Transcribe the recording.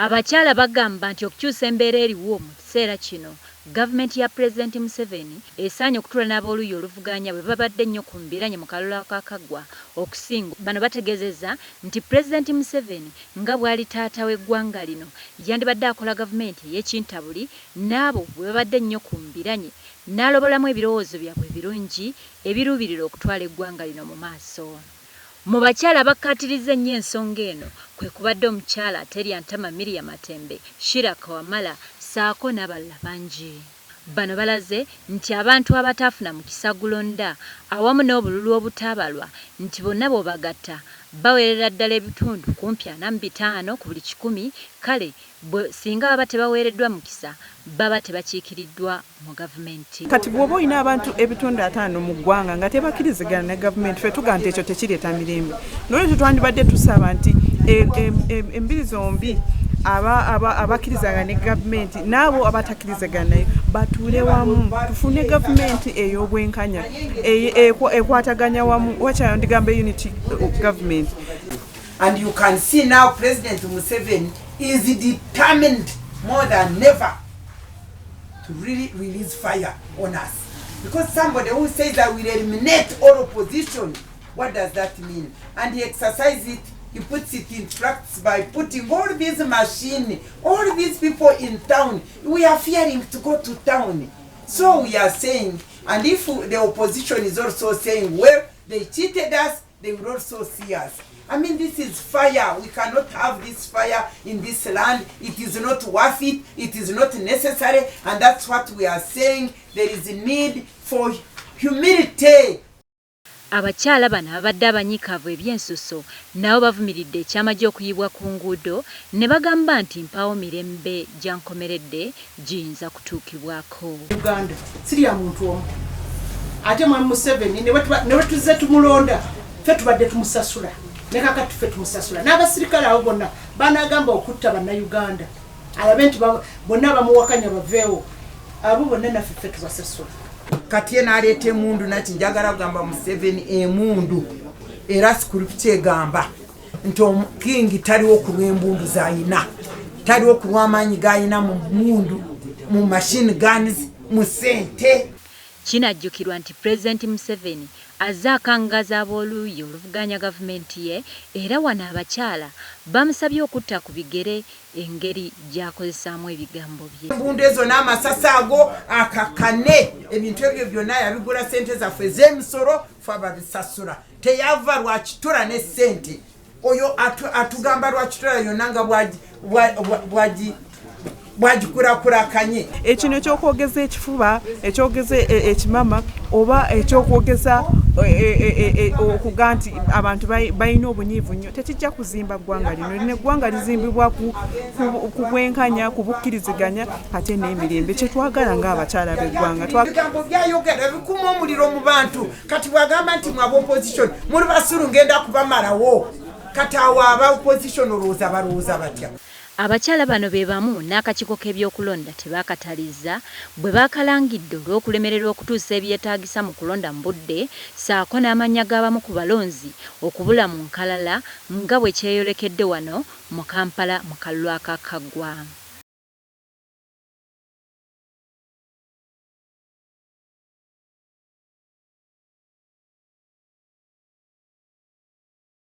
Abakyala bagamba nti okukyusa embeera eriwo mu kiseera kino, gavumenti ya Pulezidenti Museveni esaanye okutuula n'aboluuyi oluvuganya bwebabadde ennyo ku mbiranye mu kalulu akakaggwa okusinga Bano bategeezezza nti Pulezidenti Museveni nga bwali taata w'eggwanga lino yandibadde akola gavumenti ey'ekintabuli n'abo bwebabadde ennyo ku mbiranye n'alobolamu ebirowoozo byabwe ebirungi ebiruubirira okutwala eggwanga lino mu maaso. Mu bakyala abakkaatirizza ennyo ensonga eno kwe kubadde omukyala aterya ntama Miria Matembe, Sheila Kawamala ssaako n'abalala bangi. Bano balaze nti abantu abataafuna mukisa gulonda awamu n'obululu obutaabalwa nti bonna bw'obagatta bawerera ddala ebitundu kumpi 45 ku buli kikumi kale bwe singa baba tebaweereddwa mukisa baba tebakiikiriddwa mu gavumenti. Kati bw'oba olina abantu ebitundu 50 mu ggwanga nga tebakkirizigana ne gavumenti, ffe tugamba nti ekyo tekireeta mirembe. Nolwekyo twandibadde tusaba nti embiri zombi abakkirizagana ne gavumenti n'abo abatakkirizagana nayo batuule wamu tufune gavumenti ey'obwenkanya ekwataganya wamu, wakyayo ndigamba unity government. And you can see now President Museveni is determined more than ever to really release fire on us. Because somebody who says, "I will eliminate all opposition," what does that mean? And he exercises it, he puts it in practice by putting all these machines, all these people in town. We are fearing to go to town. So we are saying, and if the opposition is also saying, "Well, they cheated us," they will also see us. I mean, this is fire. We cannot have this fire in this land. It is not worth it. It is not necessary. And that's what we are saying. There is a need for humility. Abakyala bano ababadde abanyiikaavu ebyensuso nabo bavumiridde ekyamagye okuyibwa ku nguudo ne bagamba nti mpaawo mirembe gya nkomeredde giyinza kutuukibwako. Uganda si ya muntu omu, ate mwami Museveni ne bwe tuzze tumulonda, ffe tubadde tumusasula, ne kakati ffe tumusasula n'abasirikale abo bonna banagamba okutta Bannayuganda, alabe nti bonna bamuwakanya baveewo, abo bonna naffe ffe tubasasula. Kati ye n'aleeta emundu naki. Njagala kugamba Museveni, emundu era scripture egamba nti omukingi taliwo ku lw'embundu zayina, taliwo ku lw'amaanyi gayina mu mundu, mu machine guns, mu sente. Kinajjukirwa nti Pulezidenti Museveni azze akangaza ab'oluuyi oluvuganya gavumenti ye, era wano abakyala bamusabye okutta ku bigere engeri gy'akozesaamu ebigambo bye. Embundu ezo n'amasasi ago akakkane. Ebintu ebyo byonna yabigula sente zaffe ez'emisolo, fe ababisasula. Teyava lwakitura ne sente oyo atugamba lwakitura yonna nga bwagikulakulakanye. Ekino ekyokwogeza ekifuba, ekyogeza ekimama oba ekyokwogeza okuga nti abantu balina obunyiivu nnyo tekijja kuzimba ggwanga lino. Lino eggwanga lizimbibwa ku bwenkanya, ku bukkiriziganya ate n'emirembe, kyetwagala ng'abakyala b'eggwanga. Ebigambo byayogera bikuma omuliro mu bantu. Kati bwagamba nti mwe aba opposition muli basiru, ngenda kubamalawo, kati awo aba opposition olowooza balowooza batya? Abakyala bano be bamu n'akakiiko k'ebyokulonda tebaakatalizza bwe baakalangidde olw'okulemererwa okutuusa ebyetaagisa mu kulonda mu budde, ssaako n'amannya g'abamu ku balonzi okubula mu nkalala nga bwe kyeyolekedde wano mu Kampala mu kalulu akakaggwa.